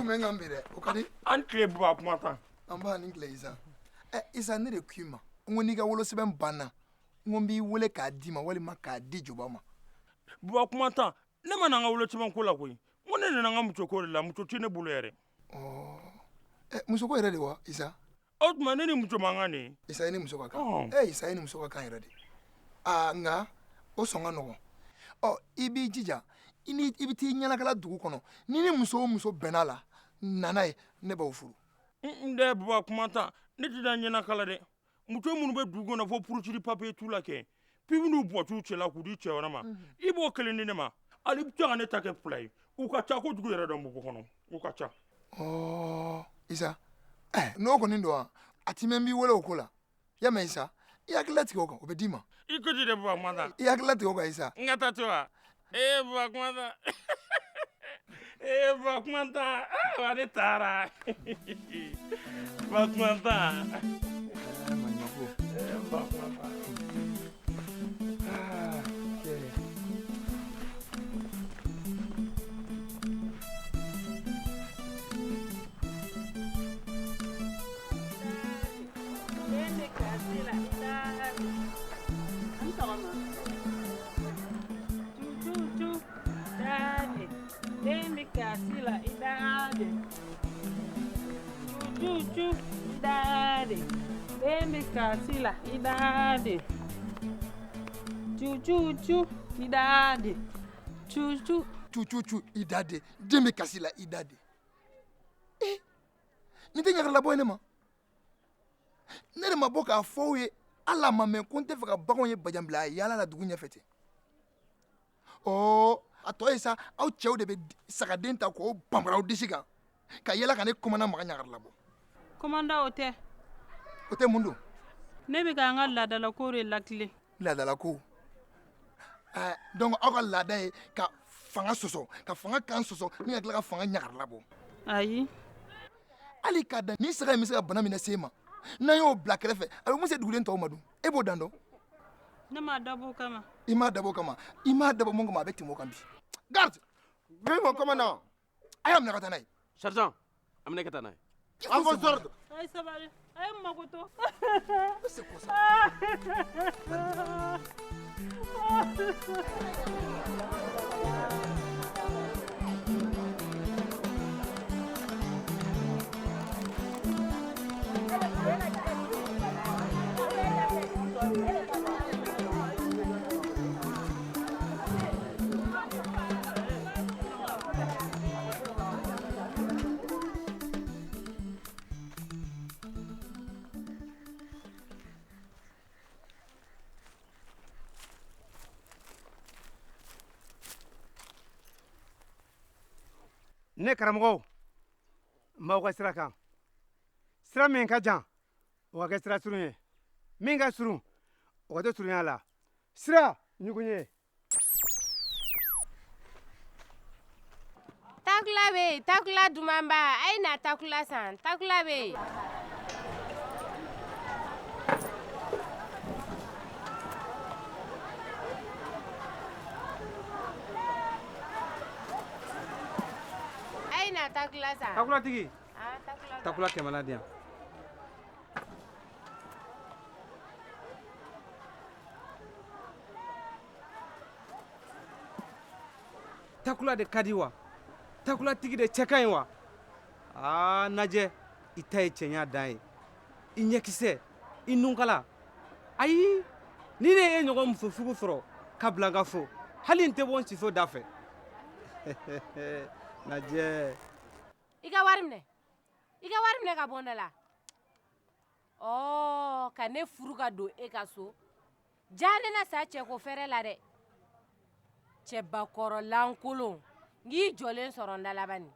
kun bɛ n kan bi dɛ, o ka di. An tile Buba kuma tan. An b'a ni tile Isa. Ɛ Isa, ne de k'i ma n ko n'i ka wolosɛbɛn banna, n ko n b'i wele k'a d'i ma walima k'a di Joba ma. Buba kuma tan, ne ma na n ka wolosɛbɛn ko la koyi. N ko ne nana n ka muso ko de la, muso tɛ ne bolo yɛrɛ. Ɛ muso ko yɛrɛ de wa Isa? O tuma ne ni muso man kan de. Isa, i ni muso ka kan. Ɛ Isa, i ni muso ka kan yɛrɛ de. Aa nka o sɔn ka nɔgɔn. Ɔ i b'i jija, i ni i bɛ t'i ɲɛnakala dugu kɔnɔ, ni ni muso o muso bɛnna la, na n'a ye, ne b'aw furu. N dɛ Buba kuma tan, ne tɛ taa ɲɛnakala dɛ. Muso minnu bɛ dugu kɔnɔ fo purusiri papiye t'u la kɛ, f'i bɛn'u bɔsi u cɛ la k'u di cɛ wɛrɛ ma, i b'o kelen di ne ma. Hali i bɛ se ka ne ta kɛ fila ye. U ka ca kojugu yɛrɛ dɔn bugu kɔnɔ, u ka ca. Ɔɔ Isa, ɛ n'o kɔni don wa, a ti mɛn n b'i wele o ko la. Y'a mɛn Isa, i hakili latigɛ o kan, o bɛ d'i ma. I ko ten dɛ Buba kuma tan. I hakili latigɛ o kan Isa. N ka taa to wa? Ee Buba kuma tan. Ee Buba kuma tan. Wa ne taara. Buba kuma tan. Maɲumako. Ee Buba kuma tan. Aa cɛ. Den bɛ kasi la i da de. Cucu i da de. Den bɛ kasi la i da de. Cucu i da de. Cucu. Cucu i da de. Den bɛ kasi la i da de. Eh, nin tɛ ɲagalabɔ ye ne ma. Ne de ma bɔ k'a fɔ aw ye, hali a ma mɛn ko n tɛ fɛ ka baganw ye bajanbila yaala la dugu ɲɛfɛ ten. Ɔ a tɔ ye sa, aw cɛw de bɛ sagaden ta k'o banbara aw disi kan ka yɛlɛ ka ne commandant Makan ɲagari labɔ. Commandant, o tɛ. O tɛ mun don? Ne bɛ k'an ka laadalako de latilen. Laadalako? Ɛɛ donc aw ka laada ye ka fanga sɔsɔ, ka fanga kan sɔsɔ ni ka tila ka fanga ɲagari labɔ. Ayi. Hali k'a dan nin saga in bɛ se ka bana min lase e ma, n'an y'o bila kɛrɛfɛ, a bɛ mun se duguden tɔw ma dun? E b'o dan dɔn? Ne m'a dabɔ o kama. I m'a dabɔ o kama. I m'a dabɔ mun kama, a bɛ tɛmɛ o kan bi. Garde! Oui, mon commandant. A y'a minɛ ka taa n'a ye. Sergent, a minɛ ka taa n'a ye. À vos ordres. A ye sabali. A ye n mako to. C'est quoi ça? Ne karamɔgɔw, n b'aw ka sira kan. Sira min ka jan, o ka kɛ sira surun ye. Min ka surun, o ka to surunya la. Sira ɲugun ye. Takula bɛ yen, takula dumanba, a ye na takula san, takula bɛ yen. A ye na takula san. Takula tigi. Ah, takula. Takula 100 la di yan. Takula de ka di wa? Takula tigi de cɛ ka ɲi wa? Aa Najɛ, i ta ye cɛɲa dan ye. I ɲɛkisɛ, i nunkala. Ayi, ni ne ye ɲɔgɔn muso sugu sɔrɔ ka bila n ka so, hali n tɛ bɔ n siso da fɛ. Najɛ. I ka wari minɛ. I ka wari minɛ ka bɔ n da la. Ɔɔ, ka ne furu ka don e ka so. Ja ne na sa cɛko fɛrɛ la dɛ. Cɛbakɔrɔ lankolon, n k'i jɔlen sɔrɔ n da laban nin.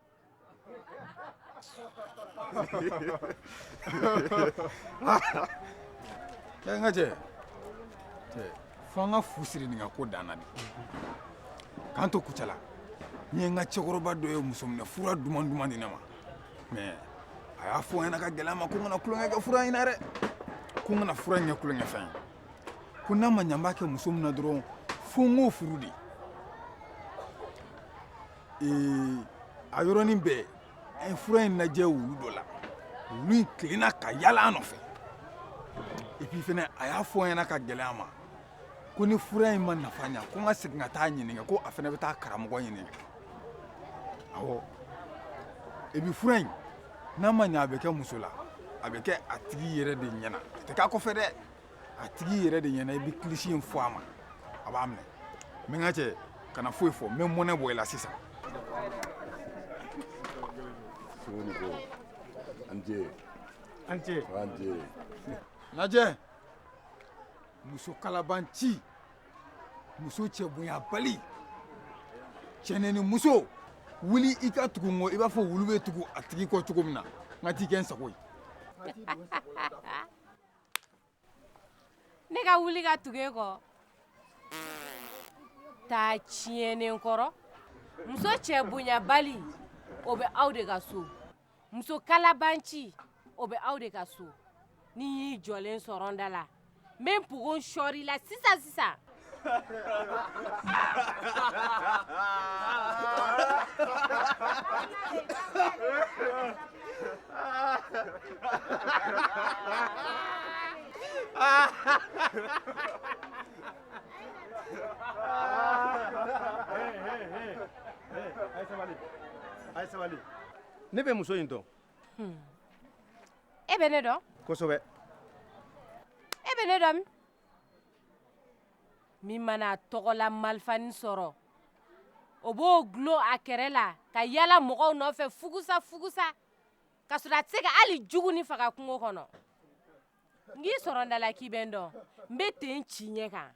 Cɛ, n ka cɛ, cɛ, fo an ka fu siri nin ka ko dan na de. K'an to Kucala, n ye n ka cɛkɔrɔba dɔ ye musominɛ fura duman duman di ne ma. Mais a y'a fɔ n ɲɛna ka gɛlɛn ma ko n kana tulonkɛ kɛ fura in na dɛ. Ko n kana fura in kɛ tulonkɛfɛn ye. Ko n'a ma ɲɛ n b'a kɛ muso min na dɔrɔn, fo n k'o furu de. Ee, a yɔrɔnin bɛɛ, An ye fura in lajɛ wulu dɔ la, wulu in tilenna ka yala an nɔfɛ. Et puis fɛnɛ a y'a fɔ n ɲɛna ka gɛlɛya ma ko ni fura in ma nafa ɲa, ko n ka segin ka taa ɲininka, ko a fɛnɛ bɛ taa karamɔgɔ ɲininka. Awɔ, et puis fura in n'a ma ɲa, a bɛ kɛ muso la, a bɛ kɛ a tigi yɛrɛ de ɲɛna, a tɛ k'a kɔfɛ dɛ, a tigi yɛrɛ de ɲɛna. I bɛ kilisi in fɔ a ma, a b'a minɛ. N ka cɛ, kana foyi fɔ, n bɛ mɔnɛ bɔ i la sisan. An ce. An ce. An ce. Lajɛ, muso kalabanci, muso cɛbonyabali, cɛnɛni muso, wuli i ka tugu n kɔ i b'a fɔ wulu bɛ tugu a tigi kɔ cogo min na. N ka t'i kɛ n sago ye. Ne ka wuli ka tugu e kɔ, taa tiɲɛnen kɔrɔ. Muso cɛ bonyabali, o bɛ aw de ka so. Muso kalabanci, o bɛ aw de ka so. Ni y'i jɔlen sɔrɔ n da la, n bɛ npogo sɔɔri la sisan sisan. A ye sabali, ne bɛ muso in dɔn. E bɛ ne dɔn? Kosɛbɛ. E bɛ ne dɔn min? Min mana tɔgɔla malifani sɔrɔ, o b'o gulon a kɛrɛ la ka yala mɔgɔw nɔfɛ fugusa fugusa, ka sɔrɔ a tɛ se ka hali jugu ni faga kungo kɔnɔ. N k'i sɔrɔ n da la k'i bɛ n dɔn, n bɛ ten ci ɲɛ kan.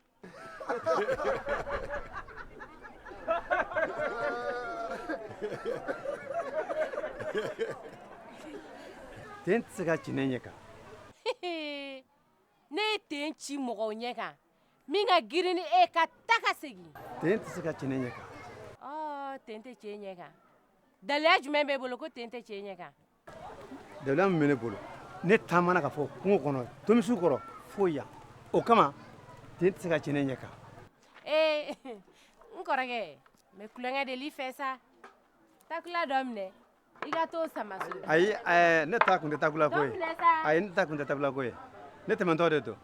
Ten tɛ se ka ci ne ɲɛ kan. Ne ye ten ci mɔgɔw ɲɛ kan min ka girin ni e ka taa ka segin. Ten tɛ se ka ci ne ɲɛ kan. Ɔ, ten tɛ ci e ɲɛ kan. Daliya jumɛn b'e bolo ko ten tɛ ci e ɲɛ kan? Daliya min bɛ ne bolo, ne taamana ka fɔ kungo kɔnɔ tomisiw kɔrɔ fo yan, o kama ten tɛ se ka ci ne ɲɛ kan. Ee, n kɔrɔkɛ, n bɛ tulonkɛ de l'i fɛ sa. Takula dɔ minɛ, i ka t'o sama so. Ayi, ne ta kun tɛ takula ko ye. Dɔ minɛ sa. Ayi, ne ta kun tɛ takula ko ye, ne tɛmɛntɔ de don.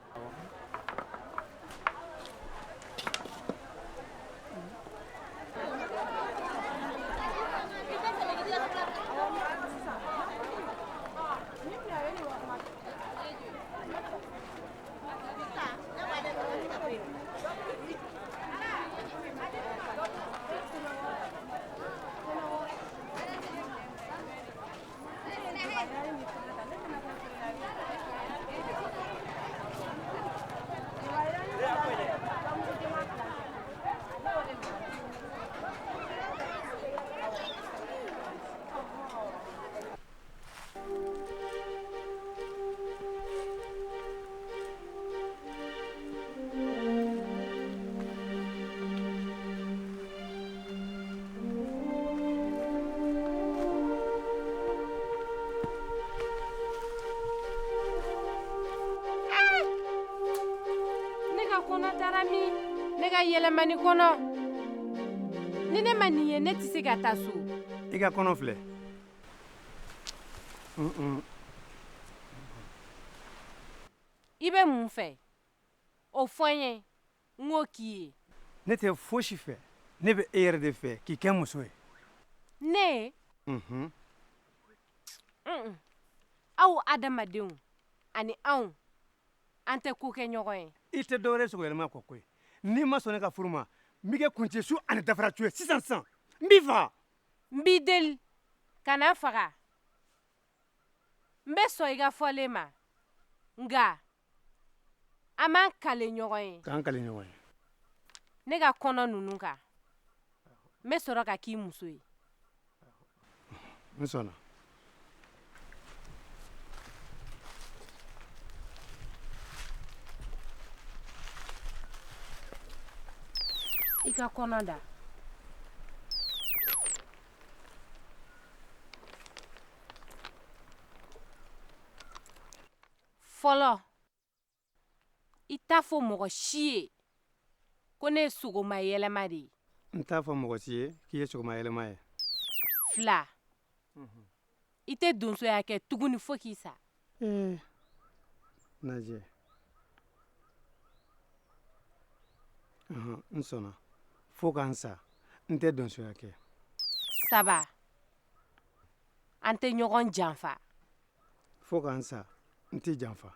Ne ka yɛlɛmani kɔnɔ, ni ne ma nin ye, ne tɛ se ka taa so. I ka kɔnɔ filɛ. I bɛ mun fɛ, o fɔ n ye, n k'o k'i ye. Ne tɛ fosi fɛ, ne bɛ e yɛrɛ de fɛ k'i kɛ muso ye. Ne? Aw adamadenw ani anw, an tɛ ko kɛ ɲɔgɔn ye. I tɛ dɔwɛrɛ sogo yɛlɛma kɔ koyi. N'i ma sɔn ne ka furu ma, n b'i kɛ kuncɛ su ani dafara cu ye sisan sisan. N b'i faga. N b'i deli, kana faga. N bɛ sɔn i ka fɔlen ma, nka an b'an kale ɲɔgɔn ye. K'an kale ɲɔgɔn ye. Ne ka kɔnɔ ninnu kan, n bɛ sɔrɔ ka k'i muso ye. N sɔnna. I ka kɔnɔ da. Fɔlɔ, i t'a fɔ mɔgɔ si ye ko ne ye sogoma yɛlɛma de ye. N t'a fɔ mɔgɔ si ye k'i ye sogoma yɛlɛma ye. 2. I tɛ donsoya kɛ tuguni fo k'i sa. Ee Najɛ, n sɔnna, fo ka n sa n tɛ donsoya kɛ. 3, an tɛ ɲɔgɔn janfa. Fo ka n sa n t'i janfa.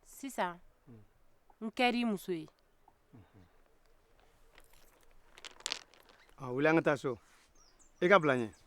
Sisan n kɛr'i muso ye. Wuli an ka taa so, i ka bila n ɲɛ.